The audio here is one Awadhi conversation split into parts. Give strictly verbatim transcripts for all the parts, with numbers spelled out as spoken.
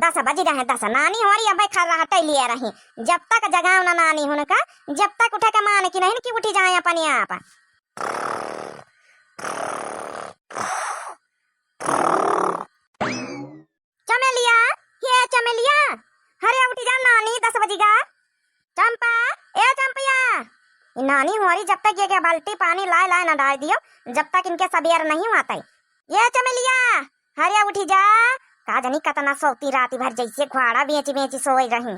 दस बजि रहे, दस। नानी होरी अबे खर्राटे लिए रही। जब तक जगाओ ना नानी हुनका, जब तक उठे के मान की नहीं कि उठी जाए अपने आप। चमेलिया, हे चमेलिया, अरे उठी जा नानी, दस बजि गा। चंपा, ए चंपिया, ई नानी होरी जब तक ये के बाल्टी पानी लाए लाए ना डाल दियो, जब तक इनके सबेर नहीं होतै। ये चमेलिया, अरे उठी जा। का जानी कतना सोती राती भर जैसे घोड़ा बेची बेची सोए रही।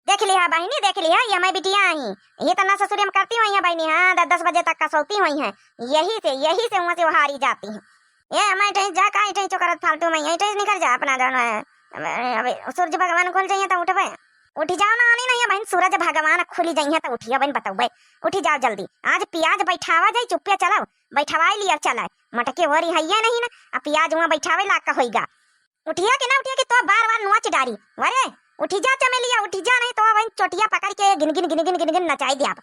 देख लिहा बहिनी, देख लिहा, ये हमारी बिटिया आई। ये तना ससुरी हम करती हुई है बहिनी, हाँ, दस दस बजे तक का सोती हुई है। यही से, यही से वहाँ से वो हारी जाती है। ये हमारी टही जा, का टही चोकरत फालतू में, यही टही निकल जा अपना जौन है। अबे, अबे सूरज भगवान खुल जाइए तो उठबे। उठी जाओ ना, आनी नहीं है बहिन, सूरज भगवान खुली जाइए तो उठिए बहिन, बतौबे। उठी जाओ जल्दी, आज पियाज बैठावा जाई, चुप्पे चलाओ, बैठवाई लिया चलाए। मटके वरी हइये नहीं ना, आ पियाज वहाँ बैठावे लाग का होइगा। उठिया कि ना उठिया कि तो बार बार नोच डारी। वरे, उठी जा चमेलिया, उठी जा, नहीं तो वहीं चोटिया पकड़ के गिन गिन गिन गिन गिन गिन नचाई दिया।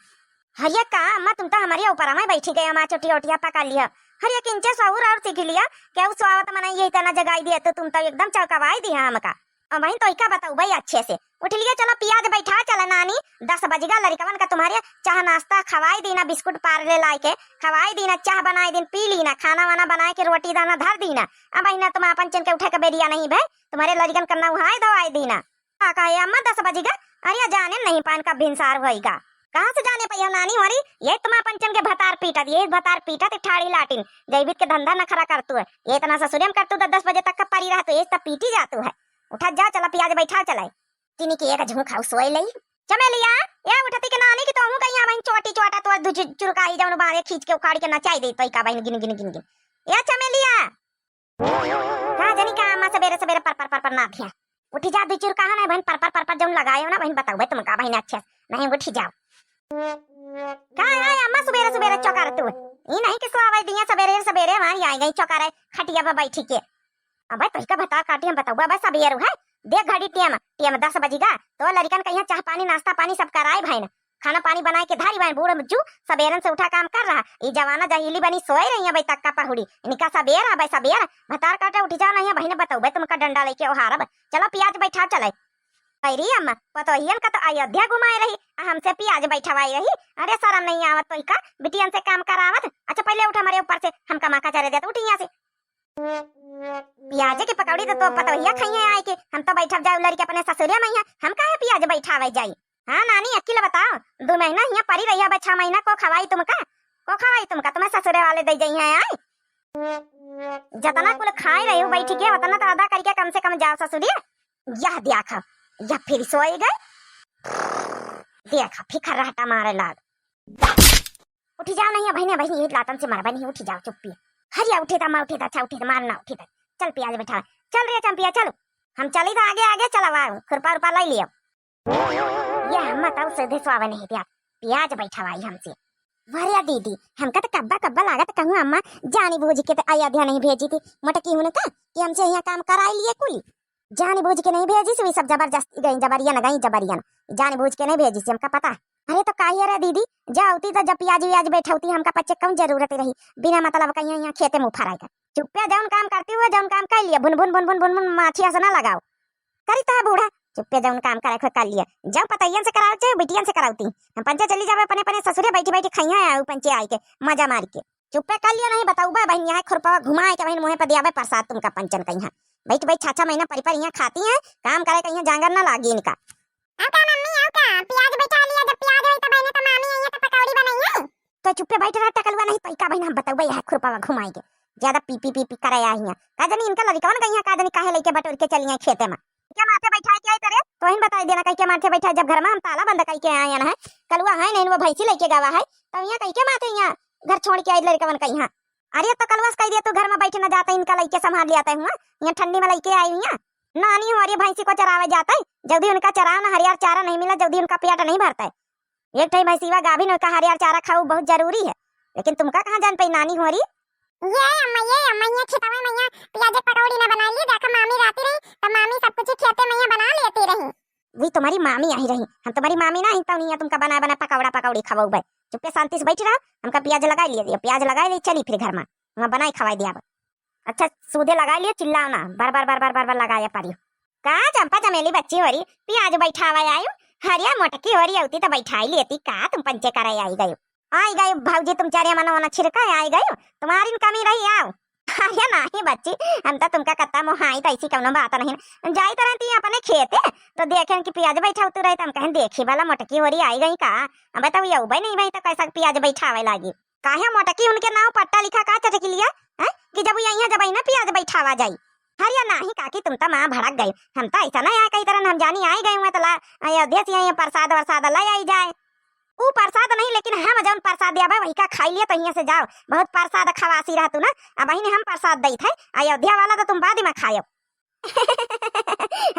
हरिया का अम्मा, तुम तो हमारे ऊपर में बैठी गए, हमारा चोटिया उटिया पकड़ लिया। हरिया किंचे सहूर और सीख लिया, क्या उस आवत मना यही तना जगाई दिया तो तुम तो एकदम चौंकावाई दिया हमका। अब वहीं तो इका बताऊ भाई अच्छे से। उठ लिया, चलो पियाज बैठा चला नानी, दस बजगा, लड़िकवन का तुम्हारे चाह नाश्ता खवाई दीना, बिस्कुट पार्ले लाए के खवाई दीना, चाह बनाए दिन पी लीना, खाना वाना बनाए के रोटी दाना धर दीना। अब अहिना तुम अपन चन के उठे के बेरिया नहीं भे, तुम्हारे लड़िकन का नहाए धोआए दीना। का कहे अम्मा, दस बजगा? अरे जाने नहीं पान का भिनसार होइगा। कहाँ से जाने पइहो नानी होरी? ये तुम अपन चन के भतार पीटत, ये भतार पीटत ठाड़ी लाटिन, जैवित के धंधा नखरा करतू है। ये इतना ससुरे में करतू तो दस बजे तक का परी रहतू, ये सब पीटी जातू है। उठा जा, चला पियाज बैठा चलाए। चीनी की एक झूंक खाऊ सोए लई। चमेलिया, ये उठती के नानी की तोहू कहीं बहिन चोटी चोटा तो दु चु-, चुरकाही जौन बारे खींच के उखाड़ के नचाई दे तो का बहिन गिन गिन गिन गिन। ये चमेलिया, का जानी का अम्मा सबेरे सबेरे पर पर पर पर ना थिया। उठी जा दु चुरकाहा ना बहिन, पर पर पर पर जौन लगाए हो ना बहिन, बताओ भाई तुम का बहिन अच्छे से। नहीं उठी जाओ। का है अम्मा सुबेरे सुबेरे चौकार तू? ई नहीं कि सोवे दिया सबेरे सबेरे हमारी आई गई चौकार है खटिया पे बैठी के। अबे तोहिका भतार काटी हम बताऊबा, अबे सबेर है, देख घड़ी टेम, टेम दस बजिगा, तो लड़िकन कहिया चाह पानी नाश्ता पानी सब कराए भैन, खाना पानी बनाए के धारी भैन, बूढ़ जू सबेरन से उठा काम कर रहा, ई जवाना जहीली बनी सोए रही है भाई तक्का पहुड़ी, इनका सबेर है भाई सबेर, भतार काटे उठ जाओ नहीं है बहिने बताऊबे तुमका डंडा लेके ओहारब, चलो पियाज बैठा चले। अरे अम्मा, पतोहियन का तो अयोध्या घुमाए रही, आ हमसे पियाज बैठवाई रही। अरे शरम नहीं आवत तो इका, बिटियन से काम करावत। अच्छा पहले उठ हमारे ऊपर से, हम कमा का चरे देत, उठ यहाँ से। पियाज के पकौड़ी तो, तो पतोहिया खाइए आए के, हम तो बैठब जाऊ लड़के अपने ससुरे में यहाँ, हम काहे पियाज बैठावे जाई? हाँ नानी, अकिल बताओ, दो महीना यहाँ परी रही है, छह महीना को खवाई तुमका, को खवाई तुमका, तुम्हें ससुरे वाले दे जाई है आए। जतना कुल खाए रहे हो बैठ के, उतना तो आधा करके कम से कम जाओ ससुरी। यह देखा, यह फिर सोए गए। देखा, फिकर रहता मारे लाग। उठी जाओ नहीं, बहिने, बहिने, ये लातन से मार, बहिने, उठी जाओ, चुप्पी। हरिया उठे था, माँ उठे था, अच्छा उठे था, मार ना उठे था। चल पियाज बैठा, चल रे चंपिया, चलो। हम चली था आगे, आगे चला, वाह, खुरपा उरपा लाई लिया। ये हम बताओ सीधे स्वावे नहीं दिया, पियाज बैठवाई हमसे। वरिया दीदी, हमका तो कब्बा कब्बा लागत कहूँ अम्मा, जानी बूझ के तो अयोध्या नहीं भेजी थी, मोटकी हुन का कि हमसे यहाँ काम कराई लिए कुली। जानी बूझ के नहीं भेजी सी, सब जबरदस्ती गई, जबरियन गई, जबरियन। जानी बूझ के नहीं भेजी सी, हमका पता। अरे तो काहे रे दीदी, जावती तो जब पियाज वियाज बैठौती, हमका पच्चे कौन जरूरत रही, बिना मतलब कहीं यहाँ खेते मुँह फराए का। चुप्पे जौन काम करती हुए, जौन काम कर लिया, भुन भुन भुन भुन भुन भुन माथी हंसना लगाओ। करी तो है बूढ़ा, चुप्पे जौन काम करे खोए कर लिया। जाओ पतैयन से कराओ, चाहे बिटियन से कराओती। हम पंचे चली जावे अपने, अपने ससुरे बैठी बैठी खाइया है, पंचे आई के मजा मार के। चुप्पे कर लिया नहीं बताऊबा बहिन, यहाँ खुरपवा घुमाए के बहिन मुँहे पर दियाबे प्रसाद तुमका पंचन कहीं। बैठ बैठ छाछा महीना परी पर यहाँ खाती हैं, काम करे कहीं जांगर ना लागी इनका। आओ का मम्मी, आओ का? पियाज बैठा लिया, जब पियाज होई तो बहिने तो मामी आई है तो पकौड़ी बनाई है। तो चुप्पे बैठ रहा टकलुआ, नहीं तो का बहिन हम बताऊबे यहाँ खुरपवा घुमाए के। ज्यादा पी पी पी पी करे आई हैं। का जानी इनका लड़िकवन गई हैं, का जानी काहे लेके बटोर के चली हैं खेते में। के माथे बैठाए के आई तरे? तो हिन बताई देना कह के माथे बैठाए, जब घर में हम ताला बंद कह के आए हैं, कलुआ है नहीं, वो भैंसी लेके गवा है, तब यहाँ कह के माथे यहाँ घर छोड़ के आई लड़िकवन कहीं। अरे तो कलुआ से कह दिया तू घर में बैठ न जाता, इनका लइके संभाल लिया तय हुआ, यहाँ ठंडी में लइके आई हुआ। नानी हो, अरे भैंसी को चरावे जाता है, जल्दी उनका चराओ ना, हरियर चारा नहीं मिला, जल्दी उनका पेट नहीं भरता है। एक ठे भैंसीवा गाभिन होकर हरियर चारा खाऊ बहुत जरूरी है, लेकिन तुमका कहाँ जान पाई नानी हो रही। ये अम्मा, ये अम्मा, ये खेतवा में यहाँ पियाज के पकौड़ी ना बना लिए, देखा मामी रहती रही तो मामी सब कुछ खेते में यहाँ बना लेती रही। वही तुम्हारी मामी आई रही, हम तुम्हारी मामी ना ही तो नहीं है तुमका बनाए बनाए पकौड़ा पकौड़ी खवाऊ भाई। चुप्पे शांति से बैठी रहो, हमका पियाज लगाई लिए, पियाज लगाई लिए, चली फिर घर में, वहाँ बनाई खवाई दिया। अच्छा, सूधे लगाइ लियो, चिल्लाओ ना, बर बर बर बर बर बर लगाया परियो। का चंपा चमेली बच्ची होरी, पियाज बैठावा आयो? हरिया मोटकी होरी अउती त बैठाइ लेती, का तुम पंचे करे आई गयो? आई गयो भौजी, तुम चारिया मनो ना छिड़का आई गयो, तुम्हारी न कमी रही आओ। अरे नाही बच्ची, हम तो तुमका कत्ता मोहाई, त ऐसी कउनो बात नहीं। जाइत रहती अपने खेते, तो देखेन कि पियाज बैठाउतू रहे, त हम कहेन देखी भला मोटकी होरी आई गई का? अबे तो ये उबे नहीं भाई, तो कैसा पियाज बैठावे लागी? काहे मोटकी उनके नाव पट्टा लिखा का चटकिलिया? हैं? कि जब ये यहाँ जब ना पियाज बैठावा जाई। हरिया नाही काकी, तुम तो माँ भड़क गई। हम तो ऐसा नहीं आए कही तरह, हम जानी आई गए हुए तो ला अयोध्या से यहाँ प्रसाद वरसाद ला आई जाए। ऊ प्रसाद नहीं, लेकिन हम जौन प्रसाद दिया बा वही का खाई लिया तो यहाँ से जाओ। बहुत प्रसाद खवासी रहतू ना, अब वही हम प्रसाद दई थे। अयोध्या वाला तो तुम बाद में खायो।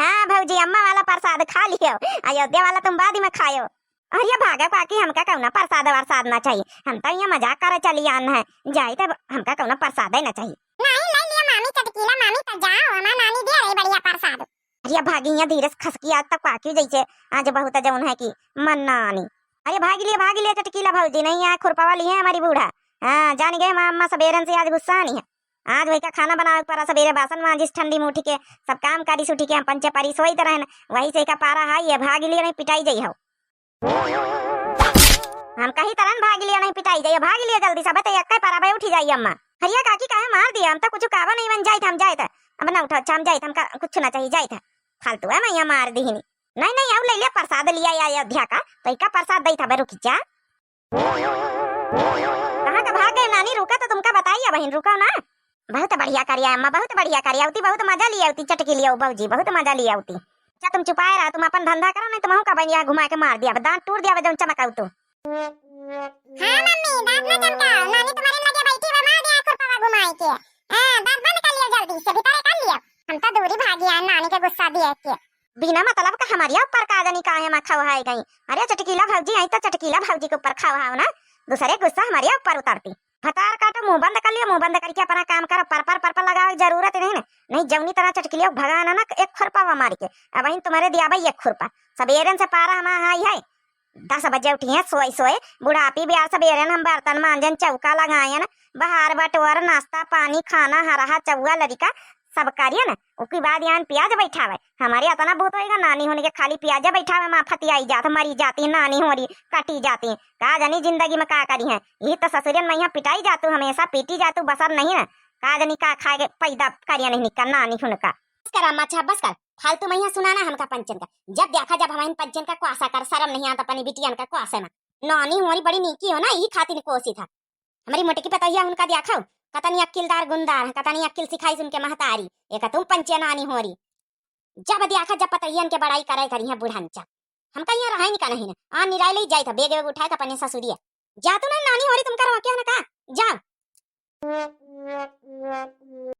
हाँ भौजी, अम्मा वाला प्रसाद खा लियो, अयोध्या वाला तुम बाद में खायो। अरे भागा काकी, हमका कौना प्रसाद वरसाद ना चाहिए, हम तो यहाँ मजाक करे चली आन है, जाई तब हमका कौना प्रसाद ही ना चाहिए। नहीं, ले लिया मामी चटकीला, मामी तो जाओ, हमार नानी दे रही बढ़िया प्रसाद। अरे भागी यहाँ धीरे से खसकी, आज तक काकी जैसे आज बहुत जौन है कि मन ना आनी। अरे भाग लिया, भाग लिया चटकीला भौजी, नहीं यहाँ खुरपा वाली है हमारी बूढ़ा। हाँ, जान गए हमार अम्मा सबेरन से आज गुस्सा नहीं है। आज वही का खाना बनावे के पड़ा, सबेरे बासन माजिस ठंडी में उठी के, सब काम करिस उठी के, हम पंचे पारी सोइत रहन, वही से का पारा है, ये भाग लिया नहीं पिटाई जाई हो। हम कही तरन भाग लिया नहीं पिटाई जाई, भाग लिया जल्दी सब, तो एक पारा बे उठी जाई अम्मा। हरिया काकी काहे मार दिया, हम तो कुछ कावा नहीं बन जाइत, हम जाइत। अब ना उठा, अच्छा हम जाइत, हमका कुछ ना चाहिए, जाइत। फालतू है मैं यहाँ मार दी ही नहीं। नहीं, नहीं, अब ले लिया प्रसाद लिया या अयोध्या का, तो इका प्रसाद दई था बे, रुक जा। कहाँ का भाग गए नानी? रुका तो तुमका बताई, अब बहिन रुको ना। बहुत बढ़िया करिया अम्मा, बहुत बढ़िया करिया, उती बहुत मजा लिया उती चटकी लिया भौजी, बहुत मजा लिया उती। अच्छा तुम चुपाए रहा, तुम अपन धंधा करो, नहीं तो महू का बन यहाँ घुमा के मार दिया, दांत टूट दिया जौन चमकाऊ तो। हाँ मम्मी, दांत ना चमकाओ, नानी तुम्हारे लगे बैठी बा, मार दिया खुरपावा घुमाई के। हाँ, दांत बंद कर लियो जल्दी से, भीतरे कर लियो। हम तो दूरी भागी आए नानी के गुस्सा दिए के। बिना मतलब का हमारे ऊपर का जानी काहे मा खवहाए गई। अरे चटकीला भौजी आई तो चटकीला भौजी के ऊपर खवहाओ ना, दूसरे गुस्सा हमारे ऊपर उतरती। भतार काटो, मुंह बंद कर लियो, मुंह बंद करके अपना काम करो, पर पर पर पर लगावे के जरूरत नहीं ना। नहीं जौनी तरह चटकीलिया भगाना ना एक खुरपावा मार के, अब वहीं तुम्हारे दिया भाई एक खुरपा। सबेरन से पारा हमारा हाई है, दस बजे उठी हैं सोए सोए, बुढ़ापी ब्यार सबेरन हम बर्तन मांजन, चौका लगायन, बहार बटोर, नाश्ता पानी, खाना, हरहा चौआ लड़िका सब करियन। ओकी बाद यहाँ पियाज बैठावे, हमारे अतना भूत होएगा, नानी होने के खाली पियाज बैठावे, माँ फतियाई जात, मरी जाती, नानी होरी कटी जाती, का जानी जिंदगी में का करी है। यही तो ससुरन में यहाँ पिटाई जातू, हमेशा पीटी जातू, बसर नहीं ना, का जानी का खाए के पैदा करिया नहीं निकल नानी हुनका। बस कर अम्मा, अच्छा बस कर, फालतू में यहाँ सुनाना हमका पंचन का। जब देखा जब हम इन पंचन का क्वासा कर, शर्म नहीं आता अपनी बिटियन का क्वासे में। नानी हमारी बड़ी नीकी हो ना, यही खातिर कोसी था। हमारी मोटकी पतोहिया उनका देखो, कतनी अक्किलदार गुनदार है, कतनी अक्किल सिखाई उनके महतारी, एक तुम पंचे नानी होरी। जब देखा जब पतोहियन के बड़ाई करे करी है बुढ़नचा। हमका यहाँ रहाई नहीं का नहीं ना, आ निराई ले जाई था, बेग वेग उठाए था अपने ससुरिया। जा तू नहीं नानी होरी, तुमका रोके है ना का, जाओ।